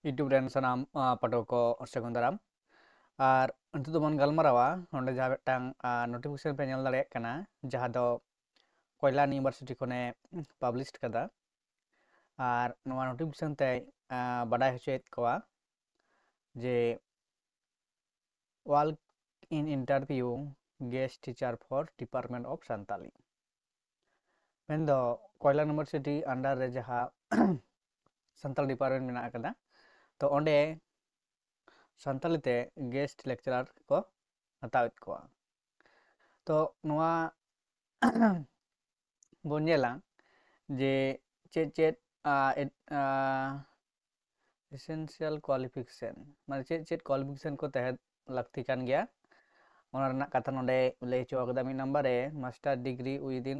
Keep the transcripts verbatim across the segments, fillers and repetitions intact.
YouTube ᱨᱮᱱ ᱥᱟᱱᱟᱢ ᱯᱟᱴᱷᱚᱠ ᱠᱚ ᱥᱟᱹᱜᱩᱱ ᱫᱟᱨᱟᱢ᱾ ᱟᱨ ᱱᱤᱛᱚᱜ ᱫᱚᱵᱚᱱ ᱜᱟᱞᱢᱟᱨᱟᱣᱟ ᱱᱚᱰᱮ ᱡᱟᱦᱟᱸ ᱢᱤᱫᱴᱟᱝ notification ᱯᱮ ᱧᱮᱞ ᱫᱟᱲᱮᱭᱟᱜ ᱠᱟᱱᱟ, ᱡᱟᱦᱟᱸ ᱫᱚ ᱠᱚᱭᱞᱟᱱ University ᱠᱷᱚᱱᱮ publish ᱠᱟᱫᱟ᱾ ᱟᱨ ᱱᱚᱣᱟ notification ᱛᱮ ᱵᱟᱰᱟᱭ ᱦᱚᱪᱚᱭᱮᱫ ᱠᱚᱣᱟ ᱡᱮ walk in interview guest teacher for Department of Santali᱾ ᱢᱮᱱᱫᱚ ᱠᱚᱭᱞᱟᱱ University under ᱨᱮ ᱡᱟᱦᱟᱸ ᱥᱟᱱᱛᱟᱲ department ᱢᱮᱱᱟᱜ ᱟᱠᱟᱫᱟ, ᱛᱚ ᱚᱸᱰᱮ ᱥᱟᱱᱛᱟᱲᱤ ᱛᱮ guest lecturer ᱠᱚ ᱦᱟᱛᱟᱣᱮᱫ ᱠᱚᱣᱟ᱾ ᱛᱚ ᱱᱚᱣᱟ ᱵᱚᱱ ᱧᱮᱞᱟ ᱡᱮ ᱪᱮᱫ ᱪᱮᱫ essential qualification, ᱢᱟᱱᱮ ᱪᱮᱫ ᱪᱮᱫ qualification ᱠᱚ ᱛᱟᱦᱮᱸ ᱞᱟᱹᱠᱛᱤ ᱠᱟᱱ ᱜᱮᱭᱟ, ᱚᱱᱟ ᱨᱮᱱᱟᱜ ᱠᱟᱛᱷᱟ ᱱᱚᱰᱮ ᱞᱟᱹᱭ ᱦᱚᱪᱚ ᱟᱠᱟᱫᱟ᱾ ᱢᱤᱫ ᱱᱟᱢᱵᱟᱨ ᱨᱮ master degree within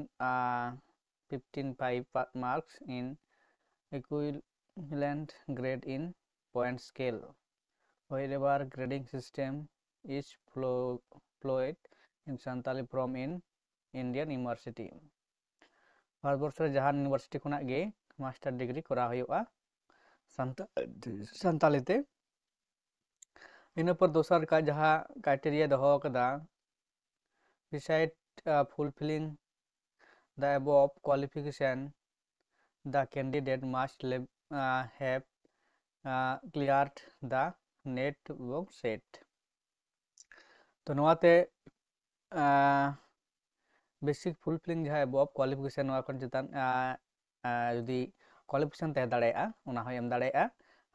fifteen five marks in equivalent grade in point scale wherever grading system is employed in Santali from in Indian University᱾ Bharatvarsha ᱨᱮ ᱡᱟᱦᱟᱱ university ᱠᱷᱚᱱᱟᱜ ᱜᱮ master degree ᱠᱚᱨᱟᱣ ᱦᱩᱭᱩᱜᱼᱟ ᱥᱟᱱᱛᱟᱲᱤ ᱛᱮ᱾ ᱤᱱᱟᱹ ᱯᱚᱨ ᱫᱚᱥᱟᱨ ᱠᱟ ᱡᱟᱦᱟᱸ criteria ᱫᱚᱦᱚ ᱟᱠᱟᱫᱟ, beside fulfilling the above qualification, the candidate must have cleared the NET ᱮᱵᱚᱝ SET᱾ ᱛᱚ ᱱᱚᱣᱟᱛᱮ basic fulfilling ᱡᱟᱦᱟᱸ above qualification, ᱱᱚᱣᱟ ᱠᱷᱚᱱ ᱪᱮᱛᱟᱱ ᱡᱩᱫᱤ qualification ᱛᱟᱦᱮᱸ ᱫᱟᱲᱮᱭᱟᱜᱼᱟ, ᱚᱱᱟ ᱦᱚᱸᱭ ᱮᱢ ᱫᱟᱲᱮᱭᱟᱜᱼᱟ᱾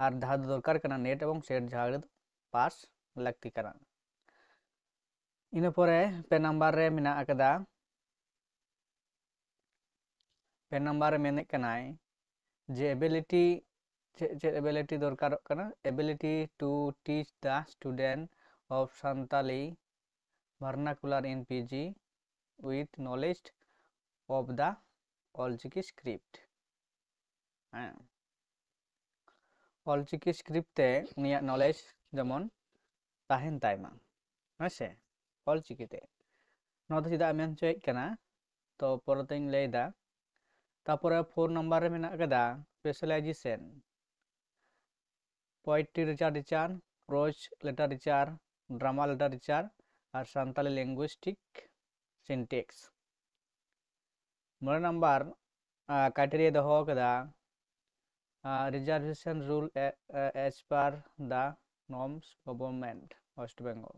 ᱟᱨ ᱡᱟᱦᱟᱸ ᱫᱚ ᱫᱚᱨᱠᱟᱨ ᱠᱟᱱᱟ, NET ᱮᱵᱚᱝ SET ᱡᱟᱦᱟᱸ ᱨᱮᱫᱚ pass ᱞᱟᱹᱠᱛᱤ ᱠᱟᱱᱟ᱾ ᱤᱱᱟᱹ ᱯᱚᱨᱮ ᱯᱮ ᱱᱟᱢᱵᱟᱨ ᱨᱮ ᱢᱮᱱᱟᱜ ᱟᱠᱟᱫᱟ, ᱯᱮ ᱱᱟᱢᱵᱟᱨ ᱨᱮ ᱢᱮᱱᱮᱫ ᱠᱟᱱᱟᱭ ᱡᱮ ability, ᱪᱮᱫ ᱪᱮᱫ ability ᱫᱚᱨᱠᱟᱨᱚᱜ ᱠᱟᱱᱟ? Ability to teach the student of Santali vernacular in PG with knowledge of the Ol Chiki script᱾ ᱦᱮᱸ, ᱚᱞᱪᱤᱠᱤ script ᱛᱮ ᱩᱱᱤᱭᱟᱜ knowledge ᱡᱮᱢᱚᱱ ᱛᱟᱦᱮᱱ ᱛᱟᱭ ᱢᱟ, ᱦᱮᱸ ᱥᱮ, ᱚᱞᱪᱤᱠᱤ ᱛᱮ᱾ ᱱᱚᱣᱟ ᱫᱚ ᱪᱮᱫᱟᱜ ᱢᱮᱱ ᱦᱚᱪᱚᱭᱮᱫ ᱠᱟᱱᱟ, ᱛᱚ ᱯᱚᱨᱮᱛᱮᱧ ᱞᱟᱹᱭᱫᱟ᱾ ᱛᱟᱯᱚᱨᱮ ᱯᱷᱳᱨ ᱱᱟᱢᱵᱟᱨ ᱨᱮ ᱢᱮᱱᱟᱜ ᱟᱠᱟᱫᱟ specialization᱾ Poetry literature, prose literature, drama literature ᱟᱨ ᱥᱟᱱᱛᱟᱞᱤ linguistic syntax᱾ ᱢᱚᱬᱮ ᱱᱟᱢᱵᱟᱨ ᱠᱨᱟᱭᱴᱮᱨᱤᱭᱟ ᱫᱚᱦᱚ ᱠᱟᱫᱟ reservation rule as per the norms government West Bengal᱾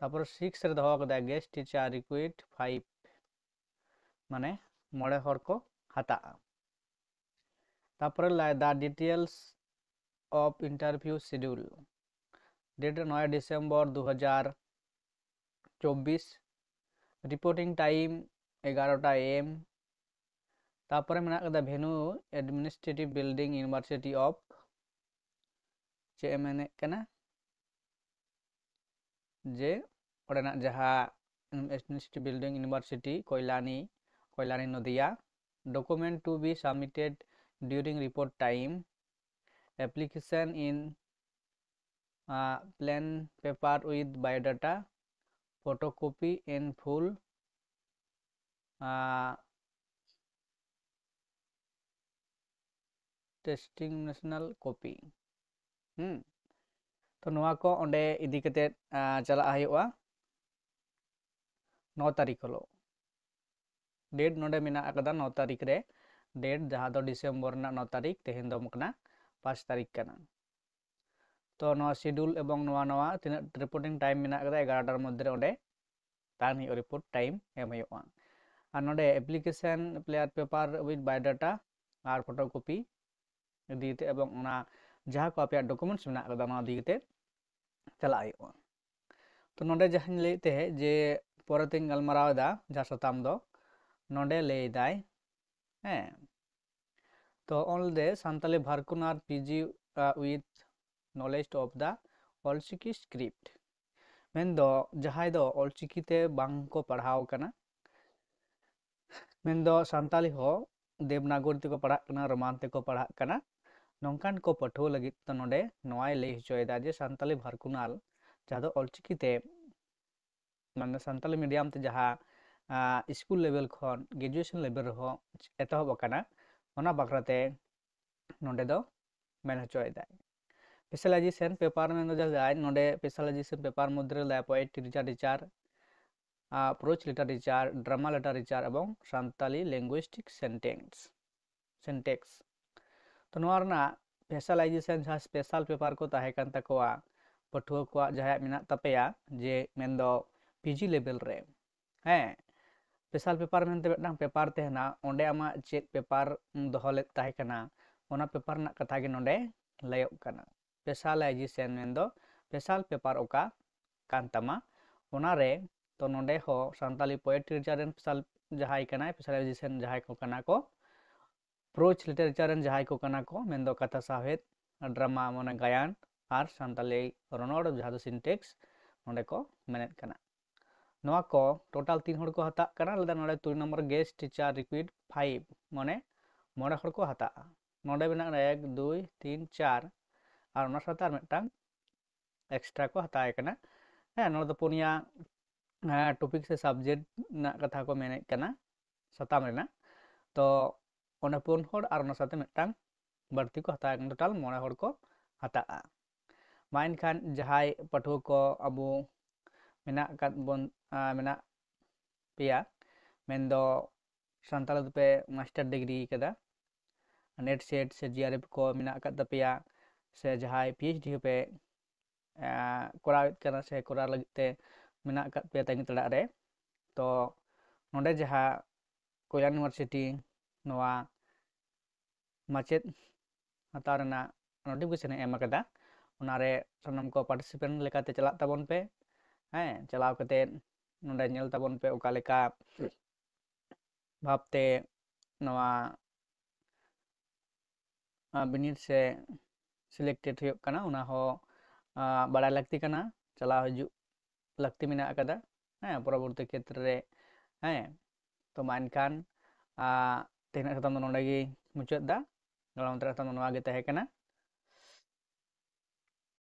ᱛᱟᱨᱯᱚᱨᱮ ᱥᱤᱠᱥ ᱨᱮ ᱫᱚᱦᱚ ᱠᱟᱫᱟ guest teacher required five, ᱢᱟᱱᱮ ᱢᱚᱬᱮ ᱦᱚᱲ ᱠᱚ ᱦᱟᱛᱟᱜᱼᱟ᱾ ᱛᱟᱨᱯᱚᱨᱮ ᱞᱟᱭ the details of interview schedule, date ᱱᱚᱭ ᱰᱤᱥᱮᱢᱵᱚᱨ ᱫᱩ ᱦᱟᱡᱟᱨ ᱪᱚᱵᱵᱤᱥ, reporting time ᱮᱜᱟᱨᱚᱴᱟ AM᱾ ᱛᱟᱨᱯᱚᱨᱮ ᱢᱮᱱᱟᱜ ᱠᱟᱫᱟ venue administrative building University of, ᱪᱮᱫ ᱮ ᱢᱮᱱᱮᱫ ᱠᱟᱱᱟ ᱡᱮ ᱚᱸᱰᱮᱱᱟᱜ ᱡᱟᱦᱟᱸ administrative building University ᱠᱚᱭᱞᱟᱱᱤ, ᱠᱚᱭᱞᱟᱱᱤ Nadia, document to be submitted during report time, application in plain paper with biodata, photocopy in full, testimonial copy᱾ ᱦᱩᱸ, ᱛᱚ ᱱᱚᱣᱟ ᱠᱚ ᱚᱸᱰᱮ ᱤᱫᱤ ᱠᱟᱛᱮ ᱪᱟᱞᱟᱜ ᱦᱩᱭᱩᱜᱼᱟ ᱱᱚ ᱛᱟᱹᱨᱤᱠᱷ ᱦᱤᱞᱳᱜ᱾ ᱰᱮᱴ ᱱᱚᱰᱮ ᱢᱮᱱᱟᱜ ᱟᱠᱟᱫᱟ ᱱᱚ ᱛᱟᱹᱨᱤᱠᱷ ᱨᱮ, ᱰᱮᱴ ᱡᱟᱦᱟᱸ ᱫᱚ ᱰᱤᱥᱮᱢᱵᱚᱨ ᱨᱮᱱᱟᱜ ᱱᱚ ᱛᱟᱹᱨᱤᱠᱷ, ᱛᱮᱦᱮᱧ ᱫᱚ ᱠᱟᱱᱟ ᱯᱟᱸᱪ ᱛᱟᱹᱨᱤᱠᱷ ᱠᱟᱱᱟ᱾ ᱛᱚ ᱱᱚᱣᱟ schedule ᱮᱵᱚᱝ ᱱᱚᱣᱟ ᱱᱚᱣᱟ ᱛᱤᱱᱟᱹᱜ reporting time ᱢᱮᱱᱟᱜ ᱟᱠᱟᱫᱟ, ᱮᱜᱟᱨᱚᱴᱟᱨ ᱢᱚᱫᱽᱫᱷᱮ ᱨᱮ ᱚᱸᱰᱮ ᱛᱟᱦᱮᱱ ᱦᱩᱭᱩᱜᱼᱟ, report time ᱮᱢ ᱦᱩᱭᱩᱜᱼᱟ᱾ ᱟᱨ ᱱᱚᱰᱮ application player paper with biodata R photocopy ᱤᱫᱤ ᱠᱟᱛᱮ ᱮᱵᱚᱝ ᱚᱱᱟ ᱡᱟᱦᱟᱸ ᱠᱚ ᱟᱯᱮᱭᱟᱜ documents ᱢᱮᱱᱟᱜ ᱟᱠᱟᱫᱟ ᱚᱱᱟ ᱤᱫᱤ ᱠᱟᱛᱮ ᱪᱟᱞᱟᱜ ᱦᱩᱭᱩᱜᱼᱟ᱾ ᱛᱚ ᱱᱚᱰᱮ ᱡᱟᱦᱟᱸᱧ ᱞᱟᱹᱭᱮᱫ ᱛᱟᱦᱮᱸᱫ ᱡᱮ ᱯᱚᱨᱮᱛᱮᱧ ᱜᱟᱞᱢᱟᱨᱟᱣ ᱮᱫᱟ ᱡᱟᱦᱟᱸ ᱥᱟᱛᱟᱢ ᱫᱚ ᱱᱚᱰᱮ ᱞᱟᱹᱭ ᱮᱫᱟᱭ, ᱦᱮᱸ, ᱛᱚ ᱚᱞ ᱫᱮ Santali ᱵᱷᱟᱨᱠᱩᱱᱟᱨ PG with knowledge of the Ol Chiki script, ᱢᱮᱱᱫᱚ ᱡᱟᱦᱟᱸᱭ ᱫᱚ ᱚᱞᱪᱤᱠᱤ ᱛᱮ ᱵᱟᱝ ᱠᱚ ᱯᱟᱲᱦᱟᱣ ᱠᱟᱱᱟ, ᱢᱮᱱᱫᱚ ᱥᱟᱱᱛᱟᱞᱤ ᱦᱚᱸ ᱫᱮᱵᱽᱱᱟᱜᱚᱨᱤ ᱛᱮᱠᱚ ᱯᱟᱲᱦᱟᱜ ᱠᱟᱱᱟ, ᱨᱳᱢᱟᱱ ᱛᱮᱠᱚ ᱯᱟᱲᱦᱟᱜ ᱠᱟᱱᱟ, ᱱᱚᱝᱠᱟᱱ ᱠᱚ ᱯᱟᱹᱴᱷᱩᱣᱟᱹ ᱞᱟᱹᱜᱤᱫ ᱛᱮ ᱱᱚᱰᱮ ᱱᱚᱣᱟᱭ ᱞᱟᱹᱭ ᱦᱚᱪᱚᱭᱮᱫᱟ ᱡᱮ ᱥᱟᱱᱛᱟᱞᱤ ᱵᱷᱟᱨᱠᱩᱱᱟᱞ ᱡᱟᱦᱟᱸ ᱫᱚ ᱚᱞᱪᱤᱠᱤ ᱛᱮ, ᱢᱟᱱᱮ ᱥᱟᱱᱛᱟᱞᱤ medium ᱛᱮ ᱡᱟᱦᱟᱸ ᱥᱠᱩᱞ level ᱠᱷᱚᱱ graduation level ᱨᱮᱦᱚᱸ ᱮᱛᱚᱦᱚᱵ ᱟᱠᱟᱱᱟ, ᱚᱱᱟ ᱵᱟᱠᱷᱨᱟᱛᱮ ᱱᱚᱰᱮ ᱫᱚ ᱢᱮᱱ ᱦᱚᱪᱚᱭᱮᱫᱟᱭ᱾ Specialization paper ᱢᱮᱱᱫᱚ ᱡᱟᱦᱟᱸ ᱱᱚᱰᱮ specialization paper ᱢᱚᱫᱽᱫᱷᱮ ᱨᱮ ᱞᱟᱹᱭᱟ poetry literature, prose literature, drama literature ᱮᱵᱚᱝ Santali linguistic sentence syntax᱾ ᱛᱚ ᱱᱚᱣᱟ ᱨᱮᱱᱟᱜ specialization ᱡᱟᱦᱟᱸ special paper ᱠᱚ ᱛᱟᱦᱮᱸ ᱠᱟᱱ ᱛᱟᱠᱚᱣᱟ ᱯᱟᱹᱴᱷᱩᱣᱟᱹ ᱠᱚᱣᱟᱜ ᱡᱟᱦᱟᱸᱭᱟᱜ ᱢᱮᱱᱟᱜ ᱛᱟᱯᱮᱭᱟ, ᱡᱮ ᱢᱮᱱᱫᱚ P G level ᱨᱮ, ᱦᱮᱸ, special paper ᱢᱮᱱᱛᱮ ᱢᱤᱫᱴᱟᱝ paper ᱛᱟᱦᱮᱱᱟ, ᱚᱸᱰᱮ ᱟᱢᱟᱜ ᱪᱮᱫ paper ᱫᱚᱦᱚ ᱞᱮᱫ ᱛᱟᱦᱮᱸ ᱠᱟᱱᱟ, ᱚᱱᱟ paper ᱨᱮᱱᱟᱜ ᱠᱟᱛᱷᱟ ᱜᱮ ᱱᱚᱰᱮ ᱞᱟᱹᱭᱚᱜ ᱠᱟᱱᱟ᱾ Specialization ᱢᱮᱱᱫᱚ special paper ᱚᱠᱟ ᱠᱟᱱ ᱛᱟᱢᱟ, ᱚᱱᱟᱨᱮ ᱛᱚ ᱱᱚᱰᱮ ᱦᱚᱸ ᱥᱟᱱᱛᱟᱞᱤ poetry literature ᱨᱮᱱ special ᱡᱟᱦᱟᱸᱭ ᱠᱟᱱᱟᱭ, specialization ᱡᱟᱦᱟᱸᱭ ᱠᱚ ᱠᱟᱱᱟ ᱠᱚ, prose literature ᱨᱮᱱ ᱡᱟᱦᱟᱸᱭ ᱠᱚ ᱠᱟᱱᱟ ᱠᱚ, ᱢᱮᱱᱫᱚ ᱠᱟᱛᱷᱟ ᱥᱟᱶᱦᱮᱫ, drama ᱢᱟᱱᱮ ᱜᱟᱭᱟᱱ, ᱟᱨ ᱥᱟᱱᱛᱟᱞᱤ ᱨᱚᱱᱚᱲ ᱡᱟᱦᱟᱸ ᱫᱚ syntax ᱱᱚᱰᱮ ᱠᱚ ᱢᱮᱱᱮᱫ ᱠᱟᱱᱟ᱾ ᱱᱚᱣᱟ ᱠᱚ total ᱛᱤᱱ ᱦᱚᱲ ᱠᱚ ᱦᱟᱛᱟᱜ ᱠᱟᱱᱟ, ᱞᱟᱹᱭᱫᱟ ᱱᱚᱰᱮ ᱛᱩᱨᱩᱭ number guest teacher required five, ᱢᱟᱱᱮ ᱢᱚᱬᱮ ᱦᱚᱲ ᱠᱚ ᱦᱟᱛᱟᱜᱼᱟ᱾ ᱱᱚᱰᱮ ᱢᱮᱱᱟᱜᱼᱟ ᱮᱠ, ᱫᱩᱭ, ᱛᱤᱱ, ᱪᱟᱨ, ᱟᱨ ᱚᱱᱟ ᱥᱟᱶᱛᱮ ᱟᱨ ᱢᱤᱫᱴᱟᱝ extra ᱠᱚ ᱦᱟᱛᱟᱣ ᱮ ᱠᱟᱱᱟ᱾ ᱦᱮᱸ, ᱱᱚᱰᱮ ᱫᱚ ᱯᱩᱱᱭᱟ topic ᱥᱮ subject ᱨᱮᱱᱟᱜ ᱠᱟᱛᱷᱟ ᱠᱚ ᱢᱮᱱᱮᱫ ᱠᱟᱱᱟ, ᱥᱟᱛᱟᱢ ᱨᱮᱱᱟᱜ᱾ ᱛᱚ ᱚᱸᱰᱮ ᱯᱩᱱ ᱦᱚᱲ ᱟᱨ ᱚᱱᱟ ᱥᱟᱶᱛᱮ ᱢᱤᱫᱴᱟᱝ ᱵᱟᱹᱲᱛᱤ ᱠᱚ ᱦᱟᱛᱟᱣ ᱮ ᱠᱟᱱᱟ, total ᱢᱚᱬᱮ ᱦᱚᱲ ᱠᱚ ᱦᱟᱛᱟᱜᱼᱟ᱾ ᱢᱟ ᱮᱱᱠᱷᱟᱱ ᱡᱟᱦᱟᱸᱭ ᱯᱟᱹᱴᱷᱩᱣᱟᱹ ᱠᱚ ᱟᱵᱚ ᱢᱮᱱᱟᱜ ᱟᱠᱟᱫ ᱵᱚᱱ, ᱟᱸ, ᱢᱮᱱᱟᱜ ᱯᱮᱭᱟ, ᱢᱮᱱᱫᱚ ᱥᱟᱱᱛᱟᱲᱤ ᱛᱮᱯᱮ master degree ᱠᱟᱫᱟ, NET SET ᱥᱮ G R F ᱠᱚ ᱢᱮᱱᱟᱜ ᱟᱠᱟᱫ ᱛᱟᱯᱮᱭᱟ, ᱥᱮ ᱡᱟᱦᱟᱸᱭ P H D ᱦᱚᱸᱯᱮ, ᱟᱸ, ᱠᱚᱨᱟᱣᱮᱫ ᱠᱟᱱᱟ ᱥᱮ ᱠᱚᱨᱟᱣ ᱞᱟᱹᱜᱤᱫ ᱛᱮ ᱢᱮᱱᱟᱜ ᱟᱠᱟᱫ ᱯᱮᱭᱟ ᱛᱟᱺᱜᱤ ᱛᱟᱲᱟᱜ ᱨᱮ, ᱛᱚ ᱱᱚᱰᱮ ᱡᱟᱦᱟᱸ ᱠᱚᱞᱭᱟᱱ University ᱱᱚᱣᱟ ᱢᱟᱪᱮᱫ ᱦᱟᱛᱟᱣ ᱨᱮᱱᱟᱜ notification ᱮ ᱮᱢ ᱟᱠᱟᱫᱟ, ᱚᱱᱟᱨᱮ ᱥᱟᱱᱟᱢ ᱠᱚ participant ᱞᱮᱠᱟᱛᱮ ᱪᱟᱞᱟᱜ ᱛᱟᱵᱚᱱ ᱯᱮ᱾ ᱦᱮᱸ, ᱪᱟᱞᱟᱣ ᱠᱟᱛᱮ ᱱᱚᱰᱮ ᱧᱮᱞ ᱛᱟᱵᱚᱱ ᱯᱮ ᱚᱠᱟ ᱞᱮᱠᱟ ᱵᱷᱟᱵᱽᱛᱮ ᱱᱚᱣᱟ, ᱟᱸ, ᱵᱤᱱᱤᱰ ᱥᱮ selected ᱦᱩᱭᱩᱜ ᱠᱟᱱᱟ, ᱚᱱᱟ ᱦᱚᱸ, ᱟᱸ, ᱵᱟᱲᱟᱭ ᱞᱟᱹᱠᱛᱤ ᱠᱟᱱᱟ, ᱪᱟᱞᱟᱣ ᱦᱤᱡᱩᱜ ᱞᱟᱹᱠᱛᱤ ᱢᱮᱱᱟᱜ ᱟᱠᱟᱫᱟ᱾ ᱦᱮᱸ, ᱯᱚᱨᱚᱵᱚᱨᱛᱤ ᱠᱷᱮᱛᱨᱮ ᱨᱮ, ᱦᱮᱸ, ᱛᱚ ᱢᱟ ᱮᱱᱠᱷᱟᱱ, ᱟᱸ, ᱛᱮᱦᱮᱧᱟᱜ ᱥᱟᱛᱟᱢ ᱫᱚ ᱱᱚᱰᱮ ᱜᱮ ᱢᱩᱪᱟᱹᱫ ᱫᱟ᱾ ᱜᱟᱞᱢᱟᱨᱟᱣ ᱥᱟᱛᱟᱢ ᱫᱚ ᱱᱚᱣᱟ ᱜᱮ ᱛᱟᱦᱮᱸ ᱠᱟᱱᱟ᱾